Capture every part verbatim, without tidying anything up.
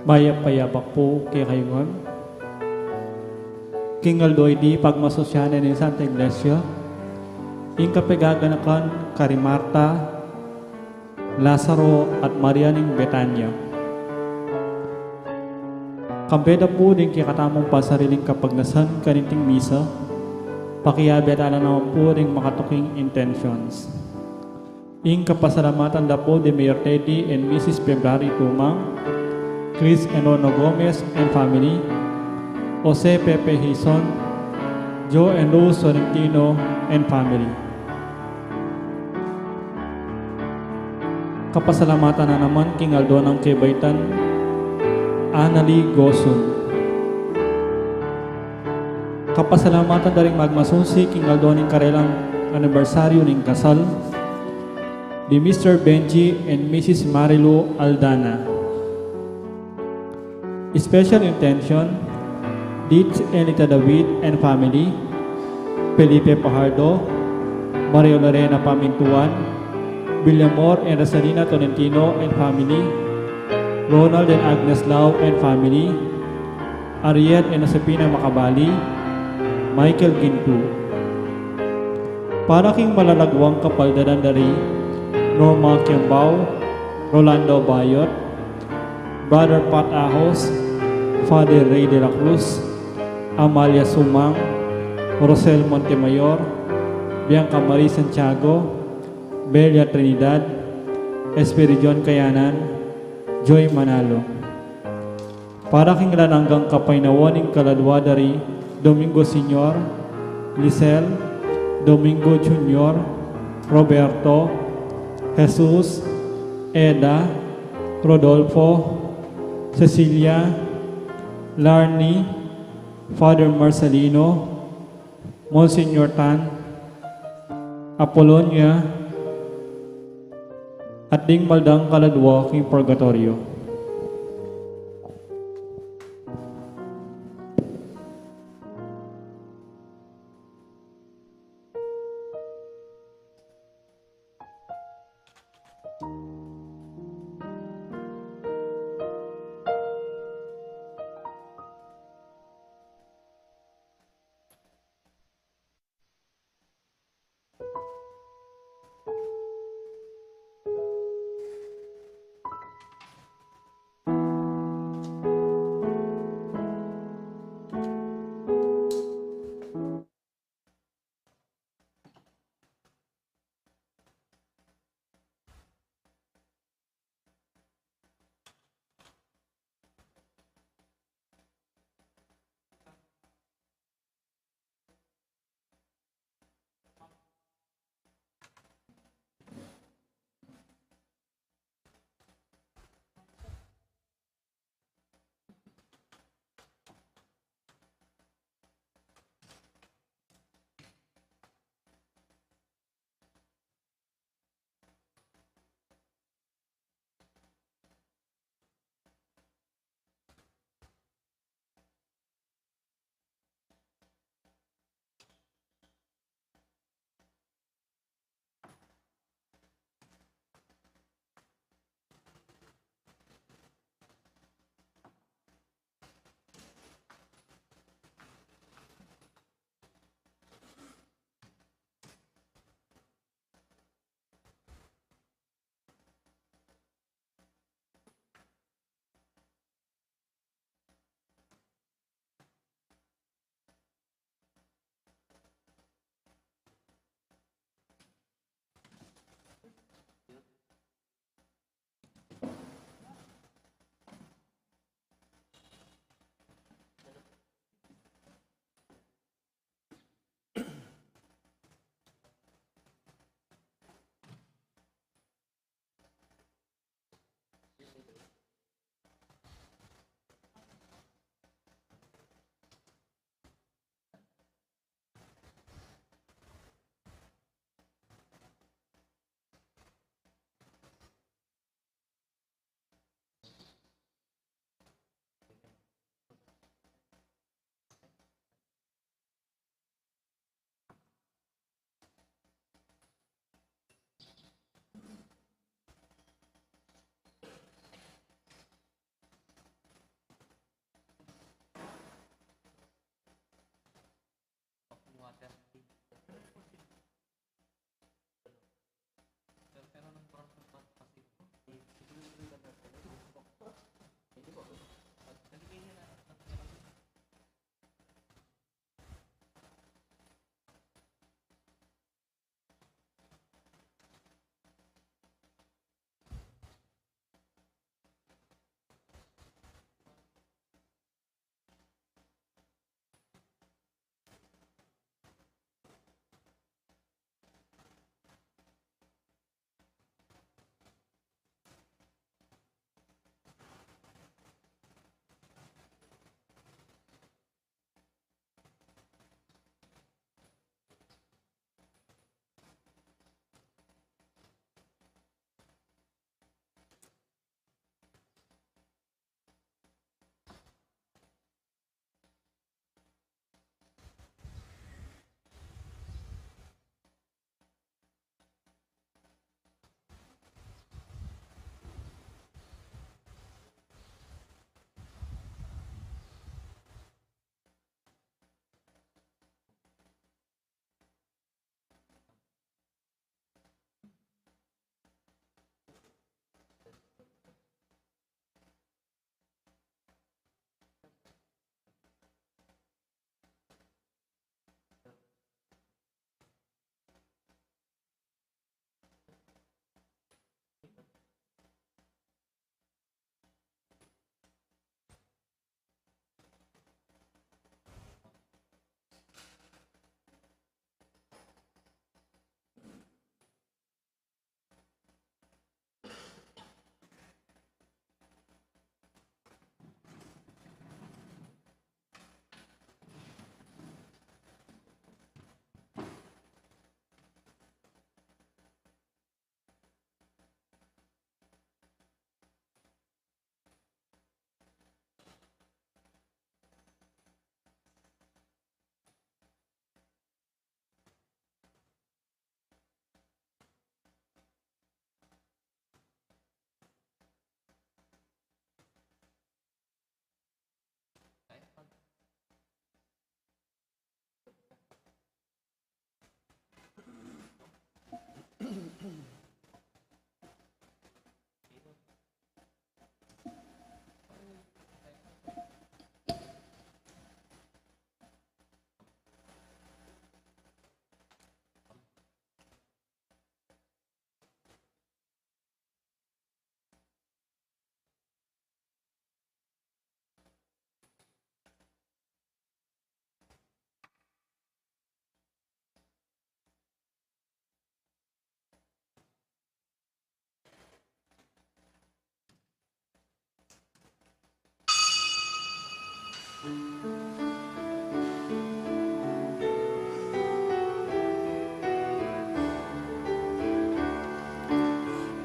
Mayap a yabak pu kekayu ngan. King aldo iti, pagmasusyan ning Santa Iglesia ing kapaganakan kari Marta, Lazaro, at Maria ning Betania. Kambe da pu ding kekatamung pasariling kapagnasan kaninting misa, pakiabe tala naman pu ding makatuking intentions. Ing kapasalamatan da pu di Mayor Teddy and Missus February Tumang, Chris and Ono Gomez and family, Jose Pepe Hizon, Joe and Luz Sorrentino and family. Kapasalamatan na naman king aldo nang kebaitan, Annalie Gosun. Kapasalamatan da ring magmasusyan king aldo ning karelang anibersaryu ning kasal, di Mister Benji and Missus Marilu Aldana. Special intention, Dit Elita David and family, Felipe Pajardo, Maria Lorena Pamintuan, Villamor and Rosalina Tolentino and family, Ronald and Agnes Lau and family, Ariel and Josefina Macabali, Michael Gintu. Para king malalaguang kapaldanan da ri Norma Kiambao, Rolando Bayot, Brother Pat Ahos, Father Ray de la Cruz, Amalia Sumang, Rosel Montemayor, Bianca Marie Santiago, Belia Trinidad, Espiridion Kayanan, Joy Manalo. Para king alang anggang kapaynawan ning kaladua da ri Domingo Senior, Lisel, Domingo Junior, Roberto, Jesus, Eda, Rodolfo, Cecilia, Larny, Father Marcelino, Monsignor Tan, Apolonia, at ding maldang kaladua king purgatoryo.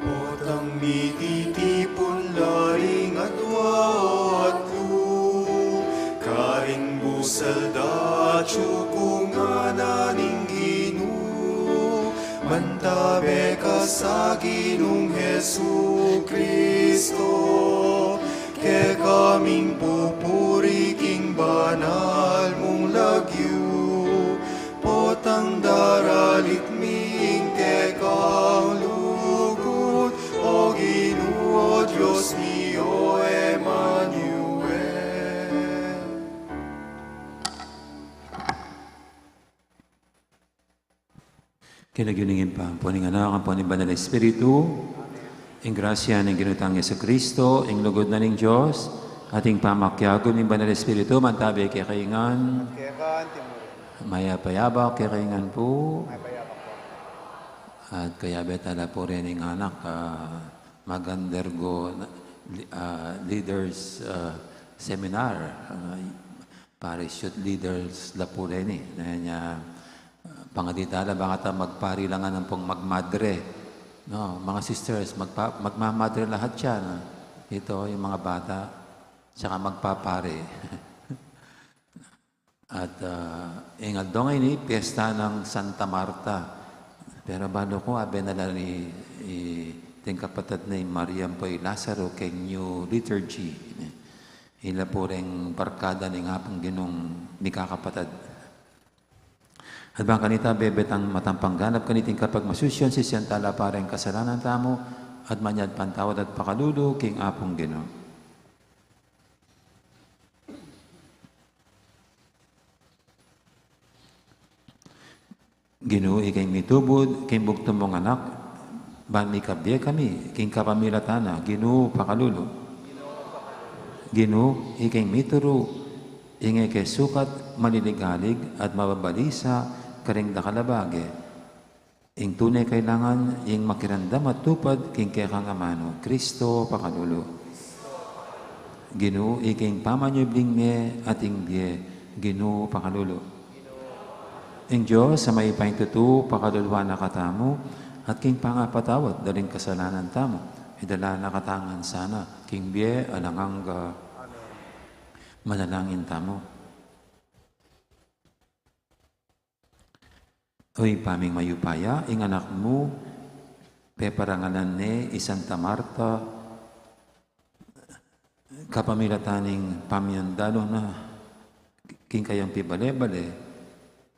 Potang mititipun la ring adwa o atlu, karing busal datyu kung ngana ning Ginu, mantabe ka sa Ginung Jesu Kristo, kekaming pupuri king banal mung lagyu. Potang daralit mi ing kekang lugud, o Ginu, o Dios mi, o Emmanuel. King lagyu ning Ibpa, ampo ning Anak, ampo ning Banal Espiritu, ing grasya ning Ginu tang Jesucristo, ing lugud na ning Dios, at ing pamakiabe ning Banal Espiritu, mantabe kekayu ngan. Keka antimu rin. Mayap a yabak kekayu ngan pu. Mayap a yabak pu. At kayabe tala pu rening anak, ah, mag-undergo, ah, leaders, ah, seminar, ah, Parish Youth Leaders la pu reni, nenya, ah, pangadi tala, bang kata magpari la ngan ampong magmadre. No, mga sisters, magpa-, magmamadre lahat yan, ah. Ito, yung mga bata, tsaka magpapare. At, ah, ing aldo ngeni, piyesta nang Santa Marta. Pero balu ku, abe na la ni, i, ding kapatad na i Maria ampo i Lazaro keng New Liturgy. Ila pu reng barkada ning Apung Ginung mikakapatad. At bang kanita bebetang matampang ganap kaniting kapagmasusyan, sisian tala pa ring kasalanan tamu, at manyad pantawad at pakalulu king Apung Ginu. Ginu, ikang mitubud king bugtung mung anak, ban mikabie kami king kapamilatan na, Ginu, pakalulu. Ginu, ikang mituru, ing e ke sukat maliligalig at mababalisa karing dakal a bage. Ing tune kailangan, ing makiramdam at tupad king kekang amanu, Kristo, pakalulu. Ginu, ikang pamanyubling mie at ing bie, Ginu, pakalulu. Ing Dios a mayupayang tutu, pakaluluan na katamu, at king pangapatawad da ring kasalanan tamu, idala na katamu ngan sana king bie alang angga. Amen. Manalangin tamu. O Ibpa ming mayupaya, ing anak mu, peparangalan ne i Santa Marta, kapamilatan ning pamyandalu na king kayang pibale-bale,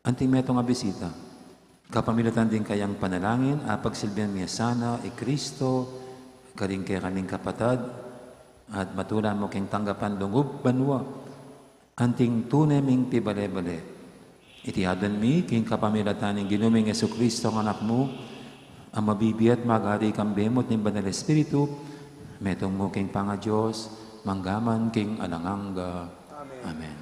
anting metung a bisita. Kapamilatan ding kayang panalangin, apagsilbian mi sana i Kristo, karing kekaming kapatad, at matulan mu king tanggapan lugud banua, anting tune ming pibale-bale. Iti adwan mi king kapamilatan ning Ginu ming Jesucristo, a Anak mu, a mabibie at magari kambe mu at ning Banal Espiritu, metung mu king pangaDios, mangga man king alang angga. Amen. Amen.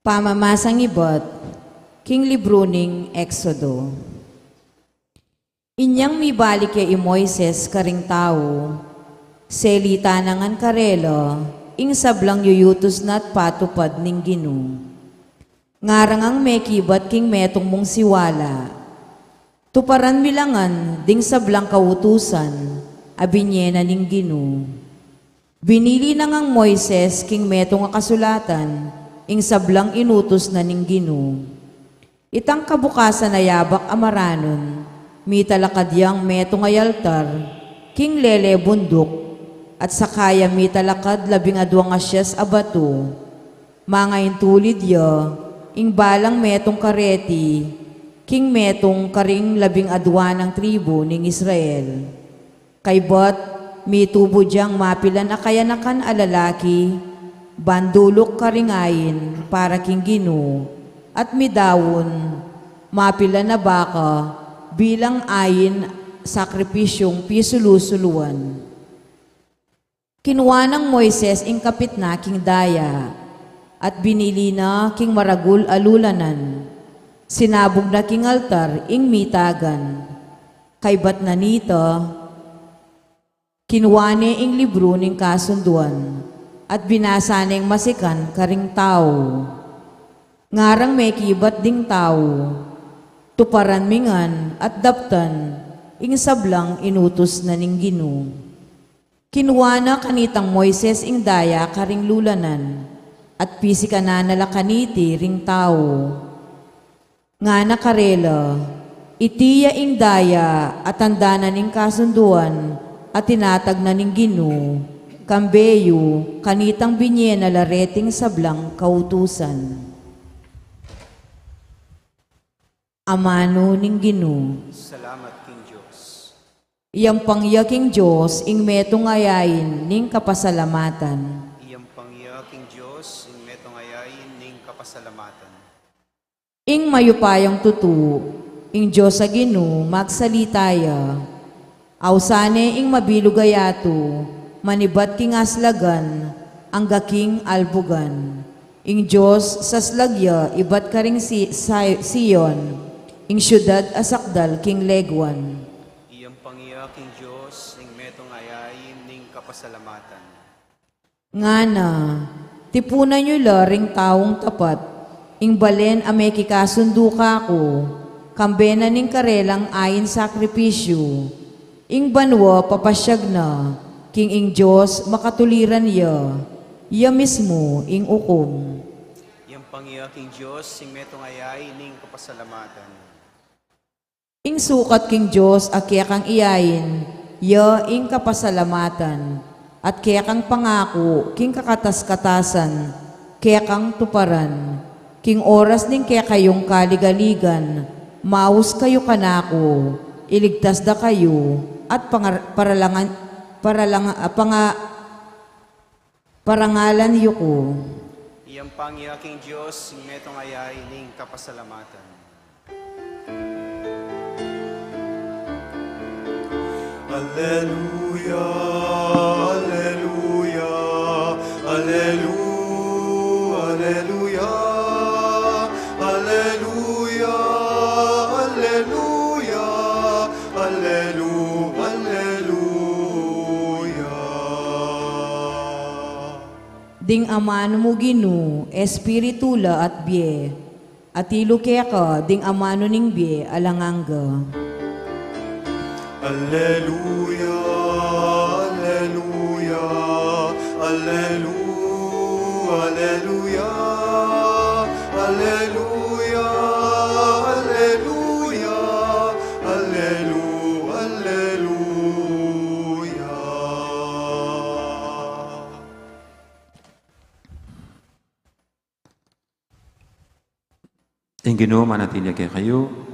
Pamamasang ibat king libru ning Exodo. Inyang mibalik ya i Moises karing tau, selita na ngan karela ing sablang yuyutus na at patupad ning Ginu. Ngara ngang mekibat king metung mung siwala, tuparan mi la ngan ding sablang kautusan a binie na ning Ginu. Binili na ngang Moises king metung a kasulatan ing sablang inutus na ning Ginu. Itang kabukasan a yabak a maranun, mitalakad yang metung a altar king lele bunduk, at saka ya mitalakad labing aduang asias a batu. Mangaintulid ya ing balang metung kareti king metung karing labing adua nang tribu ning Israel. Kaybat, mitubu yang mapilan a kayanakan a lalaki ban duluk karing ain para king Ginu, at midaun mapilan a baka bilang ain sakripisyung pisulu-suluan. Kinua nang Moises ing kapitna king daya, at binili na king maragul a lulanan. Sinabug na king altar ing mitagan. Kaybat na nita, kinua ne ing libru ning kasunduan, at binasa neng masikan karing tau. Ngarang mekibat ding tau, tuparan mi ngan at daptan ing sablang inutus na ning Ginu. Kinua na kanitang Moises ing daya karing lulanan, at pisikanan na la kaniti ring tau. Ngana karela, iti ya ing daya a tanda na ning kasunduan a tinatag na ning Ginu, kambe yu, kanitang binie na la reting sablang kautusan. Amanu ning Ginu. Salamat king Dios. Iyampang ya king Dios ing metung a yain ning kapasalamatan. Iyampang ya king Dios ing metung a yain ning kapasalamatan. Ing mayupayang tutu, ing Dios a Ginu, magsalita ya. Ausan ne ing mabilug a yatu, manibat king aslagan, angga king albugan. Ing Dios saslag ya ibat karing Si-, Sa-, Sion, ing siudad a sakdal king leguan. Iyampang ya king Dios ing metung a yain ning kapasalamatan. Ngana, tipunan yu la ring taung tapat, ing balen a mekikasundu kaku, kambe na ning karelang ain sakripisyu, ing banua papasyag na, king ing Dios makatuliran ya, ya mismu ing ukum. Iyampang ya king Dios ing metung a yain ning kapasalamatan. Ing sukat king Dios a kekang iyain, ya ing kapasalamatan, at kekang pangaku king kakatas-katasan, kekang tuparan. King oras ning kekayung kaligaligan, maus kayu kanaku, iligtas da kayu, at pangar-, paralangan, paralanga-, ah, panga-, parangalan yu ku. Iyang pangyaking Dios, ing metung a yain ning kapasalamatan. Alleluia, alleluia, allelu-, alleluia, alleluia, alleluia, allelu-, alleluia. Ding amanu mu Ginu, Espiritu la at bie. Atilu keka ding amanu ning bie alang angga. Alleluia, alleluia, allelu-, alleluia, alleluia, alleluia, allelu-, alleluia. Ing Ginu manatili ya kekayu.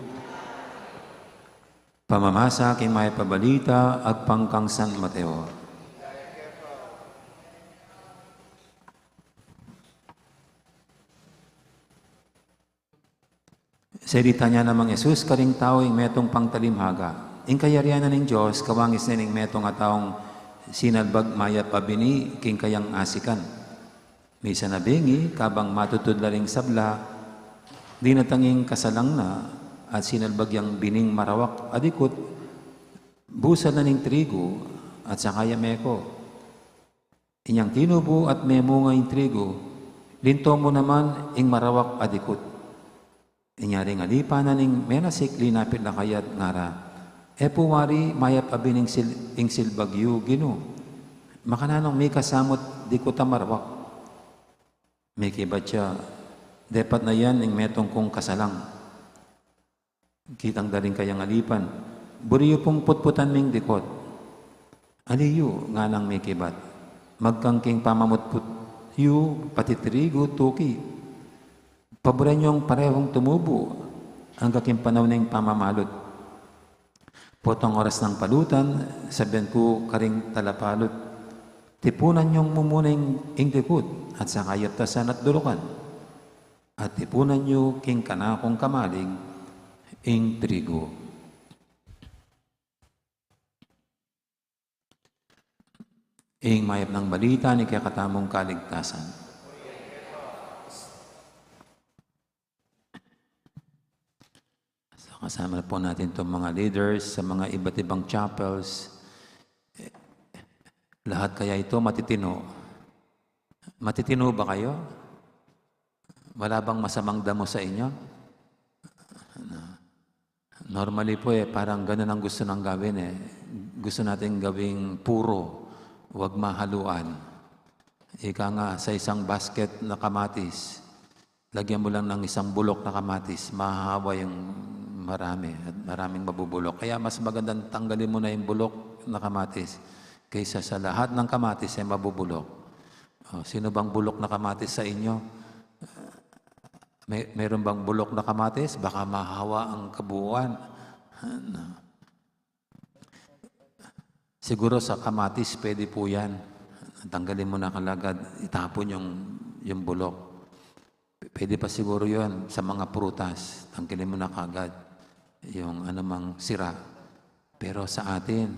Pamamasa king Mayap a Balita agpang kang San Mateo. Salitan ya namang Jesus karing tau ing metung pang talimhaga. Ing kayarian na ning Dios kawangis ne ning metung a taung sinalbag mayap a bini king kayang asikan. Misan a bengi, kabang matutud la ring sabla, dinatang ing kasalang na at sinalbag yang bining marawak a dikut, busal na ning trigu, at saka ya meko. Inyang tinubu at memunga ing trigu, linto mu naman ing marawak a dikut. Inya ring alipan na ning menasik linapit la kaya at ngara, "E pu wari mayap a bining sil-, ing silbag yu, Ginu? Makananung mika samut dikut a marawak?" Mekibat ya, "Depat na yan ing metung kung kasalang." Kitang da ring kayang alipan, "Buri yu pung putputan ming dikut." "Ali yu," nganang mekibat, "magkang king pamamutput yu pati trigu tuki. Paburen yung parehung tumubu angga king panaun ning pamamalut. Potang oras nang palutan, sabian ku karing talapalut, tipunan yung mumuna ing, ing dikut, at saka yaptasan at dulukan. At tipunan yu king kanakung kamaling ing trigu." Ing mayap nang balita ning kekatamung kaligtasan. So, kasama na po natin itong mga leaders sa mga iba't ibang chapels. Eh, lahat kaya ito matitino? Matitino ba kayo? Wala bang masamang damo sa inyo? Normally po eh, parang ganun ang gusto nang gawin eh. Gusto natin gawing puro, wag mahaluan. Ika nga, sa isang basket na kamatis, lagyan mo lang ng isang bulok na kamatis, mahahawa yung marami at maraming mabubulok. Kaya mas magandang tanggalin mo na yung bulok na kamatis kaysa sa lahat ng kamatis ay mabubulok. O, sino bang bulok na kamatis sa inyo? May, meron bang bulok na kamatis? Baka mahawa ang kabuuan. Ano? Siguro sa kamatis, pwede po yan. Tanggalin mo na kalagad, itapon yung, yung bulok. P-, pwede pa siguro yun sa mga prutas. Tanggalin mo na kagad yung anumang sira. Pero sa atin,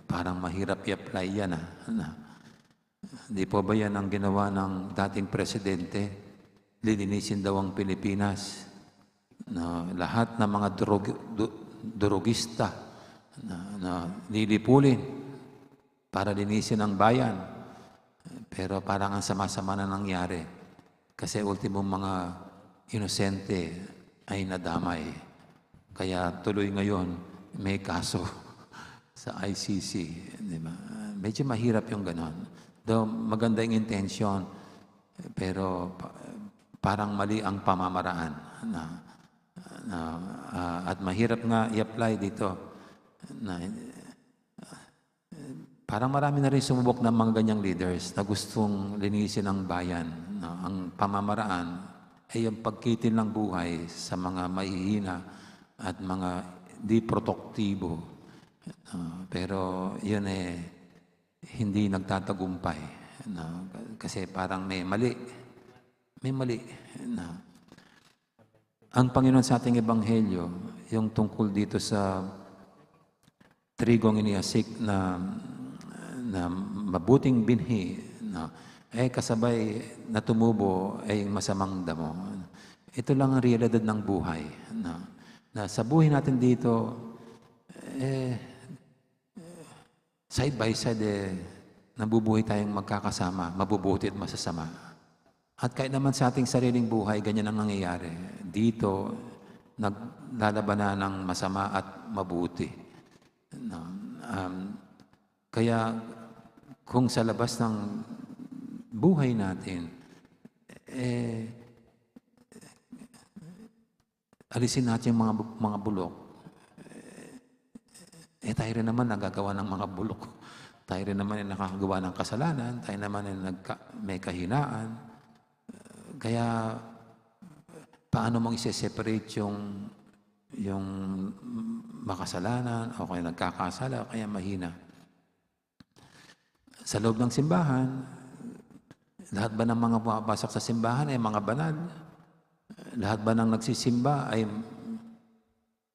parang mahirap i-apply yan, ah. Ano? Di po ba yan ang ginawa ng dating presidente? Lilinisin daw ang Pilipinas. No, lahat ng mga drug-, du-, drugista na, na lilipulin para linisin ang bayan. Pero parang ang sama-sama na nangyari. Kasi ultimo, mga inosente ay nadamay. Kaya tuloy ngayon, may kaso sa I C C, di ba? Medyo mahirap yung ganon. Though maganda yung intensyon, pero pa-, parang mali ang pamamaraan na Na, ah, at mahirap nga i-apply dito. Na, parang marami na rin sumubok ng mga ganyang leaders na gustong linisin ang bayan. Na ang pamamaraan ay ang pagkitil ng buhay sa mga mahihina at mga di produktibo. Ah, pero yun, eh, hindi nagtatagumpay, no? Kasi parang may mali. May mali, no? Ang Panginoon sa ating ebanghelyo, yung tungkol dito sa trigong iniasik na, na mabuting binhi, no? Eh, kasabay na tumubo ay yung masamang damo. Ito lang ang realidad ng buhay, no? Na sa buhay natin dito, eh, side by side, eh, nabubuhay tayong magkakasama, mabubuti at masasama. At kahit naman sa ating sariling buhay, ganyan ang nangyayari. Dito, naglalabanan ng masama at mabuti. No? Um, kaya, kung sa labas ng buhay natin, eh, alisin natin yung mga bu-, mga bulok. Eh, tayo rin naman nagagawa ng mga bulok. Tayo rin naman ay nakakagawa ng kasalanan, tayo naman ay nagka-, may kahinaan. Kaya, paano mong ise-separate yung, yung makasalanan, o kaya nagkakasala, o kaya mahina? Sa loob ng simbahan, lahat ba ng mga pumapasok sa simbahan ay mga banal? Lahat ba ng nagsisimba ay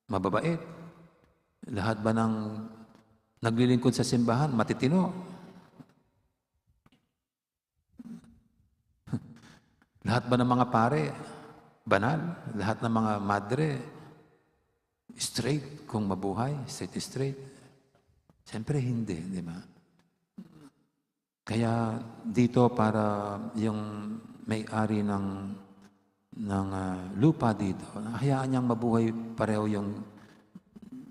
mababait? Lahat ba ng naglilingkod sa simbahan matitino? Lahat ba ng mga pare banal? Lahat ng mga madre straight kung mabuhay, straight, straight? Siyempre hindi, di ba? Kaya dito, para yung may-ari ng, ng, ah, lupa dito, hayaan niyang mabuhay pareho yung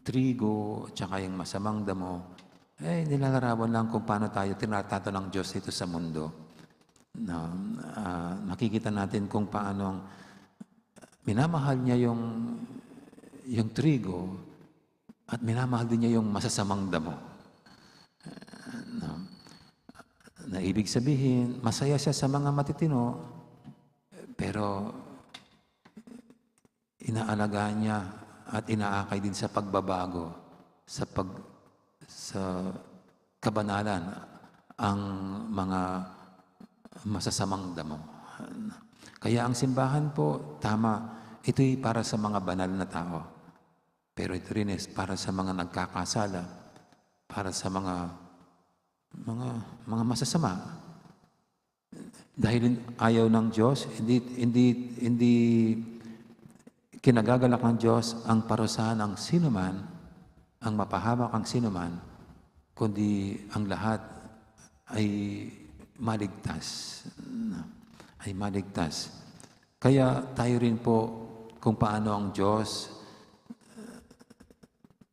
trigo at saka yung masamang damo. Eh, nilalarawan lang kung paano tayo tinatato ng Diyos dito sa mundo. No? Ah, makikita natin kung paano minamahal niya yung, yung trigo at minamahal din niya yung masasamang damo. No? Na ibig sabihin, masaya siya sa mga matitino, pero inaalagaan niya at inaakay din sa pagbabago, sa pag-, sa kabanalan ang mga masasamang damo. Kaya ang simbahan po, tama, ito'y para sa mga banal na tao. Pero ito rin is para sa mga nagkakasala, para sa mga, mga, mga masasama. Dahil ayaw ng Diyos, hindi, hindi, hindi kinagagalak ng Diyos ang parusahan ang sinuman, ang mapahamak ang sinuman, kundi ang lahat ay maligtas, ay maligtas. Kaya tayo rin po, kung paano ang Diyos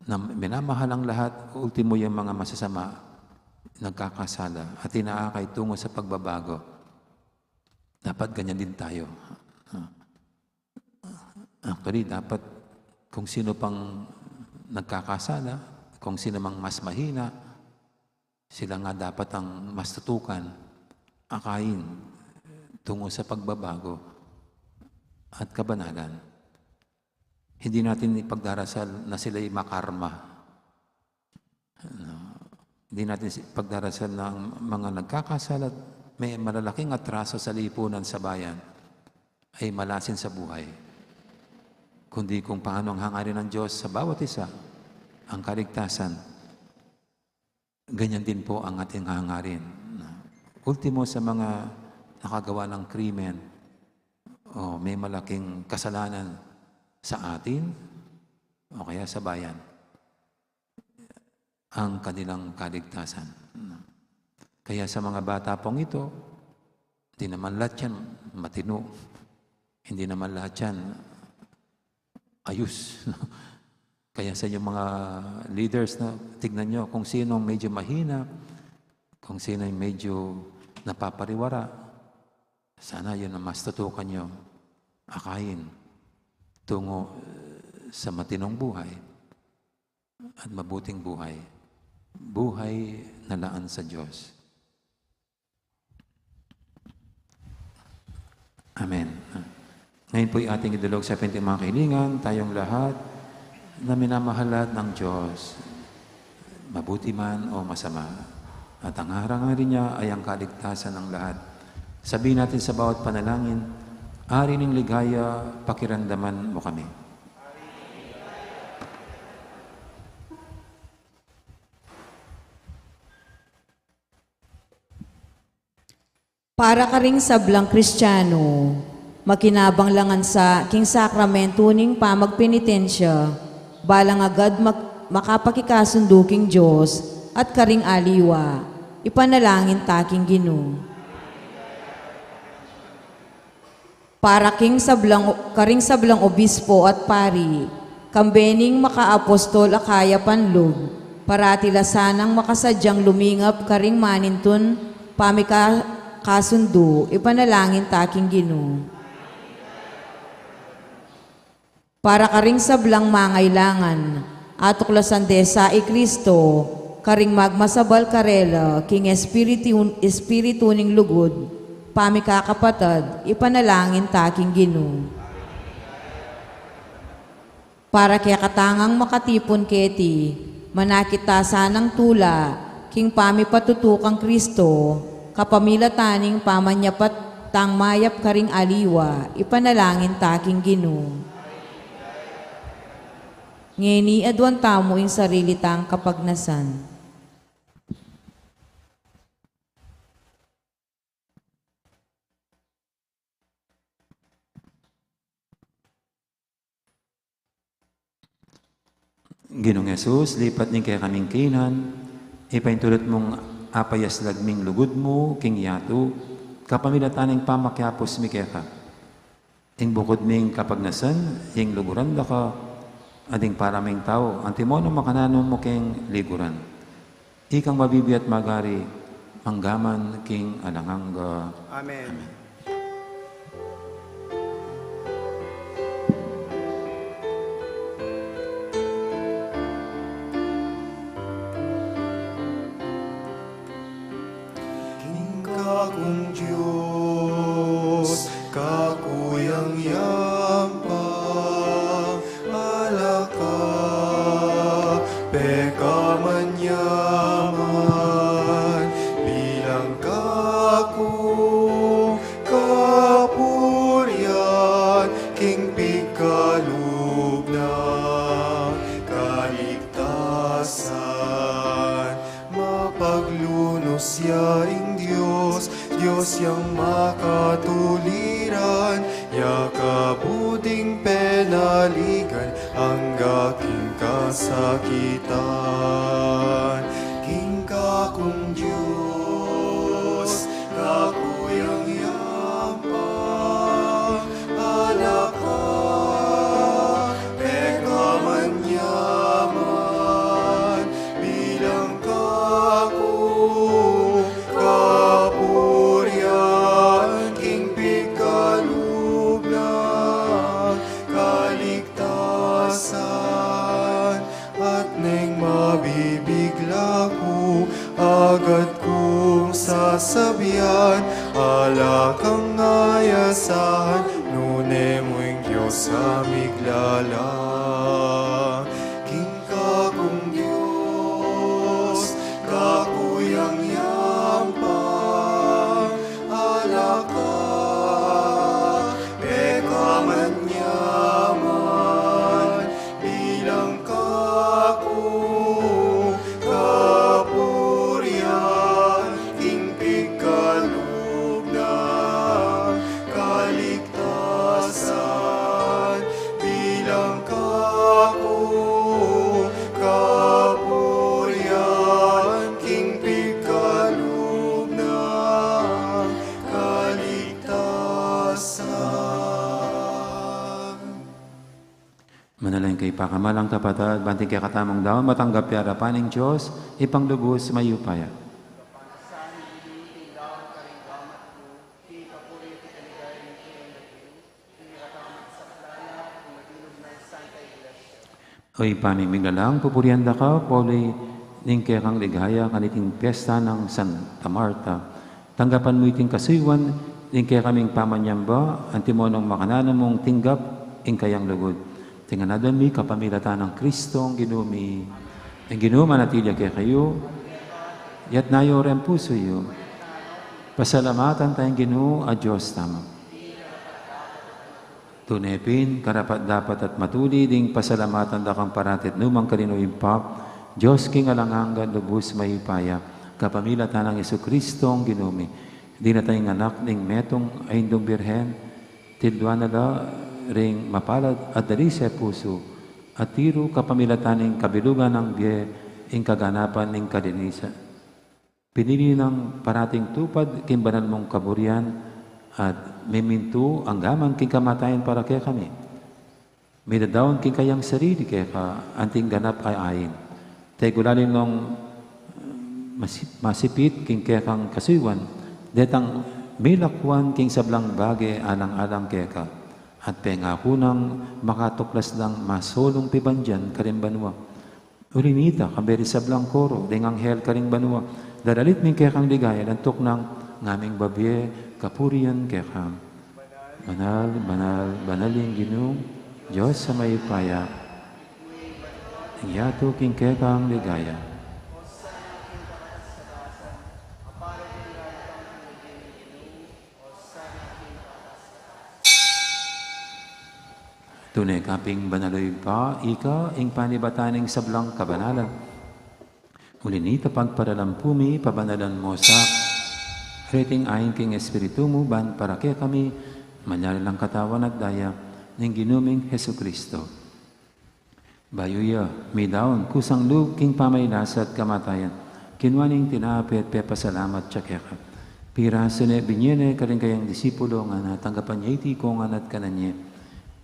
na minamahal ang lahat, ultimo yung mga masasama, nagkakasala, at inaakay tungo sa pagbabago, dapat ganyan din tayo. Actually, dapat kung sino pang nagkakasala, kung sino mang mas mahina, sila nga dapat ang mas tutukan, akayin tungo sa pagbabago at kabanalan. Hindi natin ipagdarasal na sila'y makarma. Ano, hindi natin si-, ipagdarasal na ang mga nagkakasala at may malalaking atraso sa lipunan, sa bayan, ay malasin sa buhay. Kundi kung paano ang hangarin ng Diyos sa bawat isa, ang kaligtasan, ganyan din po ang ating hangarin. Ultimo, sa mga nakagawa ng krimen o may malaking kasalanan sa atin o kaya sa bayan, ang kanilang kaligtasan. Kaya sa mga bata pong ito, hindi naman lahat yan matino. Hindi naman lahat yan ayos. Kaya sa inyong mga leaders, na tignan nyo kung sino ang medyo mahina, kung sino ang medyo napapariwara. Sana yun ang mas tutukan nyo akayin. tungo, eh, sa matinong buhay at mabuting buhay, buhay na laan sa Diyos. Amen. Ngayon po'y ating idulog sa pinting mga kahilingan, tayong lahat na minamahal ng Diyos, mabuti man o masama. At ang harangan rin niya ay ang kaligtasan ng lahat. Sabihin natin sa bawat panalangin, "Ari ning ligaya, pakiramdaman mo kami." Para karing sablang Kristiano, makinabang la ngan sa king sakramentu ning pamagpenitensya, bala ngan agad mak-, makapakikasundu king Dios at karing aliwa, ipanalangin ta king Ginu. Para king sablang, karing sablang obispo at pari, kambe ning makaapostol a kayapan lub, parati la sanang makasadyang lumingap karing manintun pamikakasundu, ipanalangin ta king Ginu. Para karing sablang mangailangan, atuklasan de sa i Kristo, karing magmasabal karela, king espiritu, espiritu ning lugud, pamikakapatad, ipanalangin ta king Ginu. Para kekatang makatipun keti, manakit ta sanang tula, king pamipatutu kang Kristo, kapamilatan ning pamanyapat tang mayap karing aliwa, ipanalangin ta king Ginu. Ngeni aduan tamu ing sarili tang kapagnasan. Ginung Jesus, lipat ning kekaming kinan, ipaintulot mung apayaslag ming lugud mu king yatu, kapamilatan ning pamakiapus mi keka. Ing bukud ming kapagnasan, ing luguran da ka, at ing para ming tau, antimo nung makananu mu king liguran. Ikang mabibie at magari, mangga man king alang angga. Amen. Amen. King kakung Dios, kakuyang yampa, ala ka pekamanyaman, bilang kakung kapurian, king pikalub na kaligtasan. Mapaglunus ya ing Dios, Dios yang makatuliran, ya kabuting penaligan, angga king kasakitan. King kakung Dios, kakuyang yampa, ala ka pekamanyaman, bilang kakung kapurian, king pikalub na kaligtasan. At neng mabibigla ku, agad kung sasabian, ala kang ayasahan, nune mu ing Dios a miglala. King kakung Dios, kakuyang yampa, ala ka pekamanyaman, bilang kakung kapurian, king pikalub na kaligtasan, bilang kakung kapurian, king pikalub na kaligtasan. Manalangin kayu pakamalan kung kapatad, ban king kekatamung daun matanggap ya ing arapan ning Dios, Ibpang lubus mayupaya. King kapurian at kaligayan ning Dios, king kataman at saplana, king maging O Ibpa ming miglalang, pupurian da ka, poli ning kekang ligaya kaniting piyesta nang Santa Marta. Tanggapan mu iting kasuyuan ning kekaming pamanyamba, antimo nong makananu mung tinggap ing kayang lugud. Iti ngan adwan mi kapamilatan nang Kristong Ginu mi. Ing Ginu manatili ya kekayu. Iyatas yu ring pusu yu. Pasalamatan taya ing Ginu a Dios tamu. Tune pin, karapat-dapat at matulid ing pasalamatan da kang parati at nu man karin, o Ibpa, Dios king alang angga, lubus mayupaya, kapamilatan nang Jesucristong Ginu mi. Dinatal ing anak ning metung a Indung Birhen, tilduan na la ring mapalad at dalise a pusu, at tiru kapamilatan ning kabilugan nang bie ing kaganapan ning kalinisan. Pinili nang parating tupad king banal mung kaburian at mimintu anggaman king kamatayan para kekami. Midadaun king kayang sarili keka anting ganap a ain. Tagulaling nong masi-, masipit king kekang kasuyuan, detang milakuan king sablang bage alang-alang keka, at pengaku nang makatuklas lang masulung pibandian karing banua. Uli na nita, kambe ring sablang koro ding anghel karing banua, dadalit mi ing kekang ligaya, lantuk nang ngaming babie kapurian keka. Banal, banal, banal ing Ginu, Dios a mayupaya. Ing yatu king kekang ligaya. Tune ka pin banal, o Ibpa, ika ing panibatan ning sablang kabanalan. Uli na nita, pagparalampu mi, pabanalan mu sa reting ain king Espiritu mu, ban para kekami malyari lang katawan at daya ning Ginu ming Jesucristo. Bayu ya midaun kusang lub king pamagkasakit at kamatayan, kinua ne ing tinape at pepasalamat ya keka. Pirasu ne, binie ne karing kayang disipulo, ngana, tanggapan ye iti ikongan at kanan ye.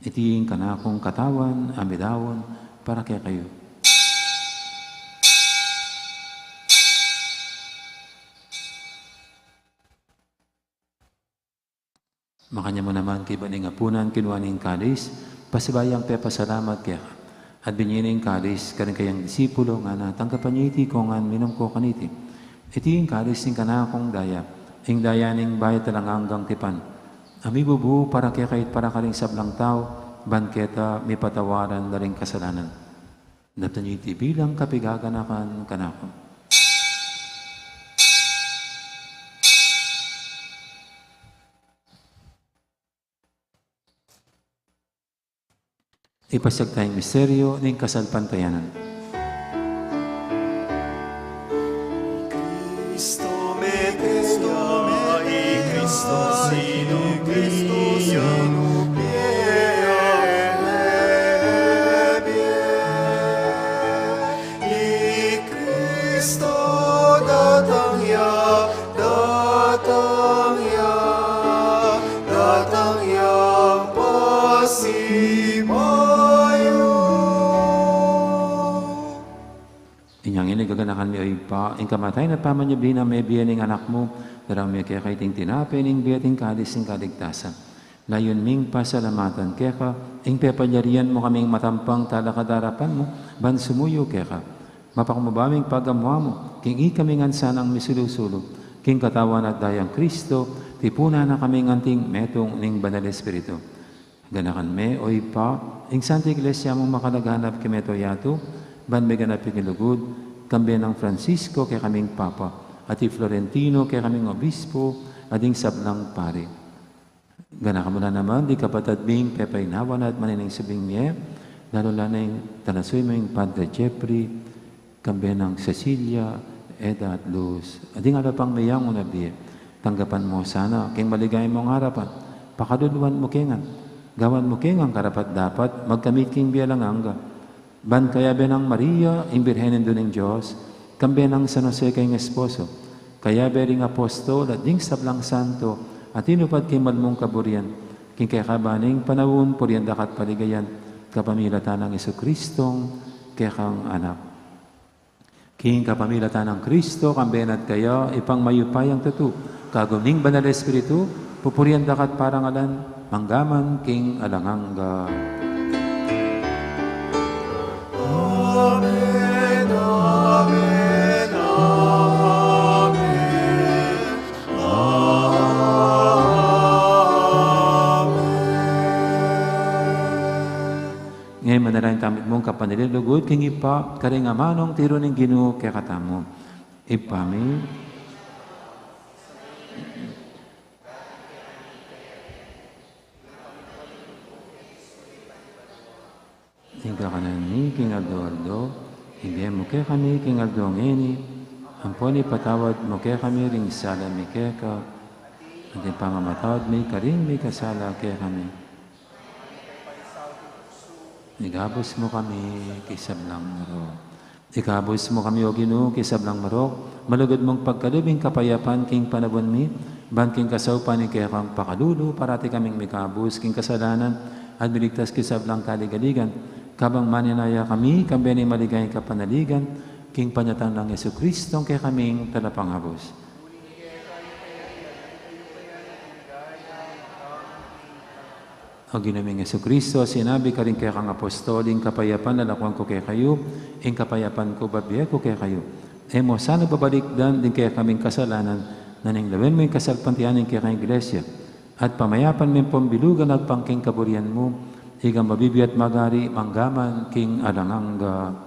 Iti ing kanakung katawan a midaun para kekayu. Makanyan mu naman kaybat ning apunan, kinua ne ing kalis, pasibayu yang pepasalamat keka, at binie ne ing kalis karing kayang disipulo, ngana, tanggapan ye iti ikongan, minum ko kaniti. Iti ing kalis ning kanakung daya, ing daya ning bayu at alang anggang tipan, a mibubu para kekayu at para karing sablang tau, ban keta mipatawaran la ring kasalanan. Daptan ye iti bilang kapigaganakan kanaku. Ipasiag taya ing misteryu ning kasalpantayanan. Cristo mete ya, i Cristo sinupli ya, i Cristo datang ya, datang ya, datang yang pasibayu. Inyang ini gaganakan mi, o Ibpa, ing kamatayan at pamanyubli nang mebie ning Anak mu, daraun mi keka iting tinape ning bie at ing kalis ning kaligtasan. Layun ming pasalamatan keka ing pepalyarian mu kaming matampang talakad king arapan mu, ban sumuyu keka. Mapakumbaba ming pagamu-amu king ikami ngan sanang misulu-sulu king katawan at dayang Cristo, tipunan na kaming anting metung ning Banal Espiritu. Ganakan me, o Ibpa, ing Santa Iglesia mung makalaganap king mabilug a yatu, ban meganap ya king lugud, kambe nang Francisco kekaming Papa, at i Florentino kekaming Obispo, at ding sablang pari. Ganakan mu la naman ding kapatad ming pepainawa na at manining subling mie, lalu la na ing talasuyu ming Padre Jeffrey, kambe nang Cecilia, Eda at Luz, at ding ala pang meyanguna bie. Tanggapan mu sana king maligaya mung arapan, pakaluluan mu ke ngan, gawan mu ke ngan karapat-dapat magkamit king bie alang angga. Ban kayabe nang Maria, ing Birhen Indu ning Dios, kambe nang San Jose king esposo, kayabe ring apostol at ding sablang santo a tinupad king mal mung kaburian, king kekaba ning panaun, purian da ka at paligayan, kapamilatan nang Jesucristong kekang Anak. King kapamilatan nang Cristo, kambe na at kaya, Ibpang mayupayang tutu, kagum ning Banal Espiritu, pupurian da ka at parangalan, mangga man king alang angga. Manalangin tamu mung kapanaligan lugud king Ibpa, karing amanung tiru ning Ginu kekatamu. Ibpa mi, ing kakanan mi king aldo-aldo, ibie mu kekami king aldo ngeni, ampon ipatawad mu kekami ring sala mi keka, anti ing pamamatawad mi karing mikasala kekami. Ikabus mu kami king sablang marok. Ikabus mu kami, O Ginu, king sablang marok, malugud mung pagkalub ing kapayapan king panaun mi, ban king kasaupan ning kekang pakalulu, parati kaming mikabus king kasalanan, at miligtas king sablang kaligaligan. Kabang manenaya kami, kambe ning maligayang kapanaligan, king panyatang nang Jesucristo, ing kekaming talapangabus. O Ginu ming Jesucristo, sinabi karing kekang apostol, ing kapayapan lalakwan ku kekayu, ing kapayapan ku bibie ku kekayu. E mu sana babalikdan ding kekaming kasalanan, nune lawen mu ing kasalpantayanan ning kekang iglesia, at pamayapan me ampon bilugan agpang king kaburian mu, ika a mabibie at magari mangga man king alang angga.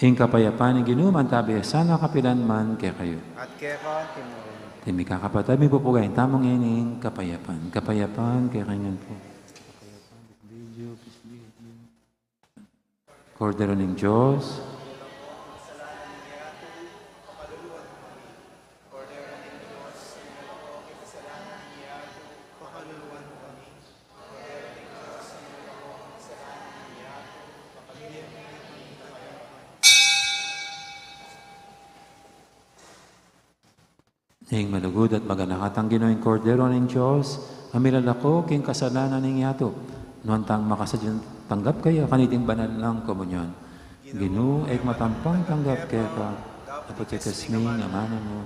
Ing kapayapan ning Ginu mantabe sana kapilan man kekayu. At keka mu rin. Iti mi kakapatad, mipupugayan tamu ngeni ing kapayapan. Kapayapan kekayu ngan pu. Kordero ning Dios. Ing malugud at maganakang Ginu, ing Kordero ning Dios, a milalako king kasalanan ning yatu. Nuan tang makasadyang tanggap kaya kaniting banal nang komunyon. Ginu, e ku matampang tanggap keka, dapot ikasmi ing amanu mu.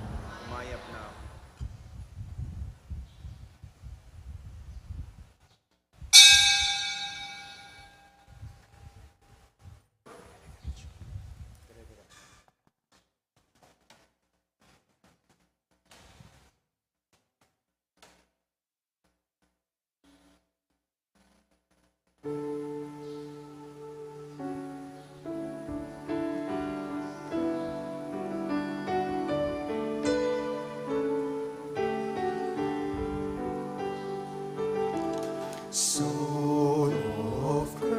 Soul of Christ,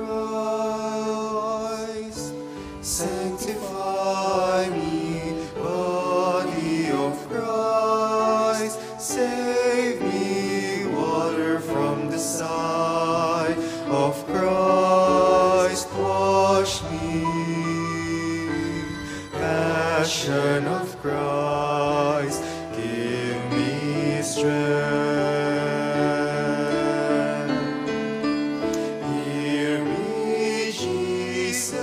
sanctify me. Body of Christ, save me. Water from the side of Christ, wash me. Passion of Christ, give me strength. Hear me, Jesus,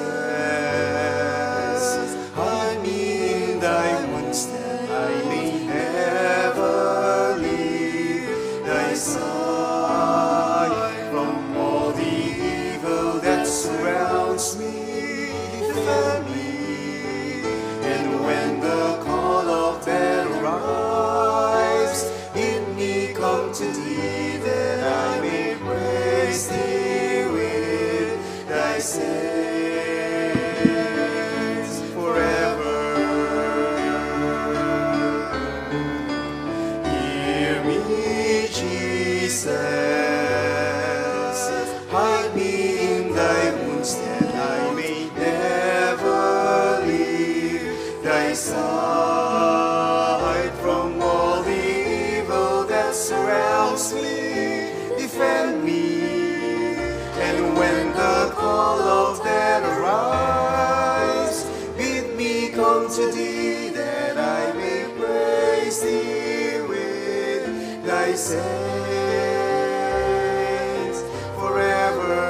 hide me in thy wings that I may never leave thy side. From all the evil that surrounds me, defend me. And when the call of death arrives, bid me come to thee, that I may praise thee with thy saints forever. Hear me, Jesus, hide me in thy wings, that I may never leave thy side. From all the evil that surrounds me, defend me. And when the call of death arrives, bid me come to thee, that I may praise thee with thy saints forever.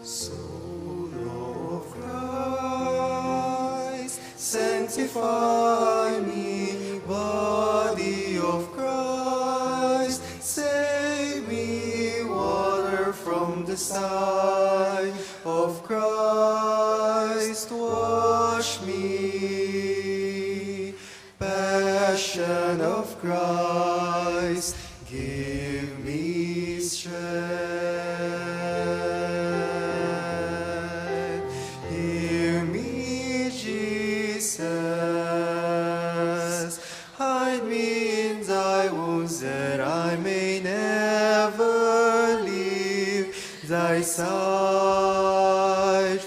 Soul of Christ, sanctify me. Body of Christ, save me. Water from the side of Christ, wash me. Passion of Christ, give me strength. Hear me, Jesus. Hide me in thy wounds that I may never leave thy side.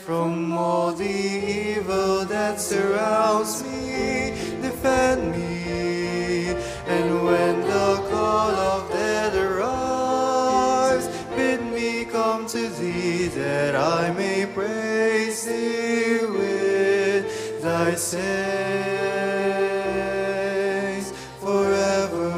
From all the evil that surrounds me, defend me. And when the call of death arrives, bid me come to thee, that I may praise thee with thy saints forever.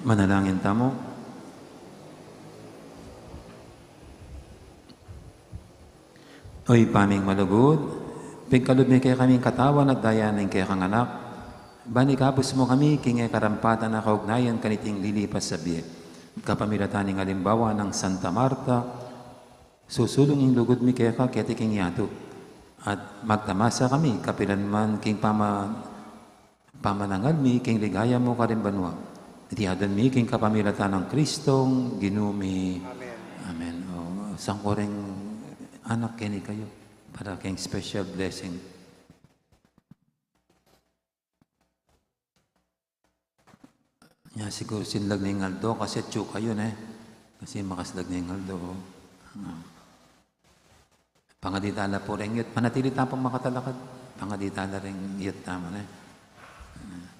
Manalangin tamu. O Ibpa ming malugud, pigkalub mi kekami ing katawan at daya ning kekang Anak, ban ikabus mu kami king e karampatan a kaugnayan kaniting lilipas a bie. Kapamilatan ning alimbawa nang Santa Marta, susulung ing lugud mi keka keti king yatu, at magtamasa kami kapilan man king pama-, pamanangal mi king ligaya mu karing banua. Iti adwan mi king kapamilatan nang Kristong Ginu mi. Amen. Amen. O, sangkuring anak keni kayu para king special blessing. Nya siguru sinlag ne ing aldo, kasi atyu kayu ne. Kasi makaslag ne ing aldo. Ah. Pangadi tala pu ring iyat, manatili ta pung makatalakad. Pangadi tala ring iyat tamu ne. Ah.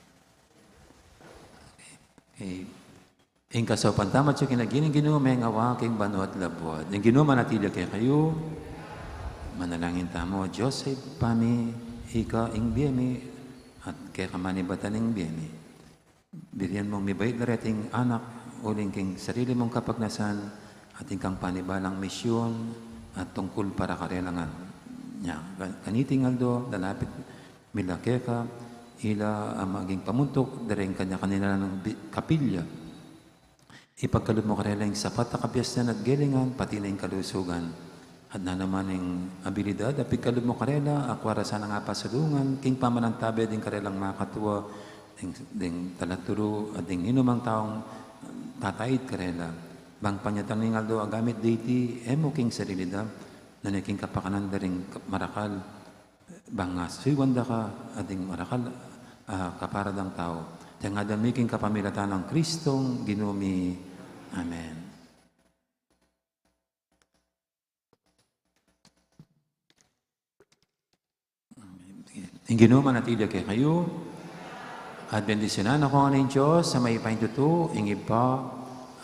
Okay. Ing kasaupan tamu atyu king lagyu ning Ginu, mengawa king banua at labuad. Ing Ginu manatili kekayu. Manalangin tamu. Dios a Ibpa mi, ika ing bie mi, at keka man ibatan ing bie mi. Burian mung mibait la reting anak, uling king sarili mung kapagnasan, at ing kang panibalang misyun, at tungkul para karela ngan. Nya, ka-, kaniting aldo, lalapit mi la keka, ila a maging pamuntuk, da ring kanya-kanila nang bi-, kapilya. Ipagkalub mu karela ing sapat a kabiasnan at gelingan, pati na ing kalusugan. At nanu man ing abilidad a pigkalub mu karela, akwa ra sanang apasulungan, king pamanantabe ding karelang makatua, ding, ding talaturu, at ding ninumang taung tataid karela. Bang panyatang ning aldo agamit diti, e mu king sarili da, nune king kapakanan da ring marakal. Bang asuyuan da ka, a ding marakal, a, kapara dang tau. Iti ngan adwan mi king kapamilatan nang Kristong Ginu mi. Amen. Ing Ginu manatili kekayu. At bendisyunan na kayu ning Dios a mayupaya king tutu, ing Ibpa,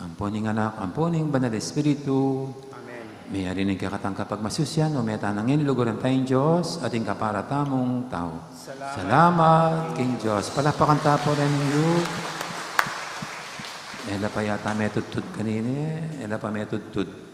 ampo ning Anak, ampo ning Banal Espiritu. Amen. Meyari ning kekatang kapagmasusian, o meta na ngeni, luguran taya ing Dios, at ing kapara tamung tau. Salamat. Salamat king Dios. Palapakan ta pu ring Ginu. E la pa yata metudtud kanini, e la pa metudtud.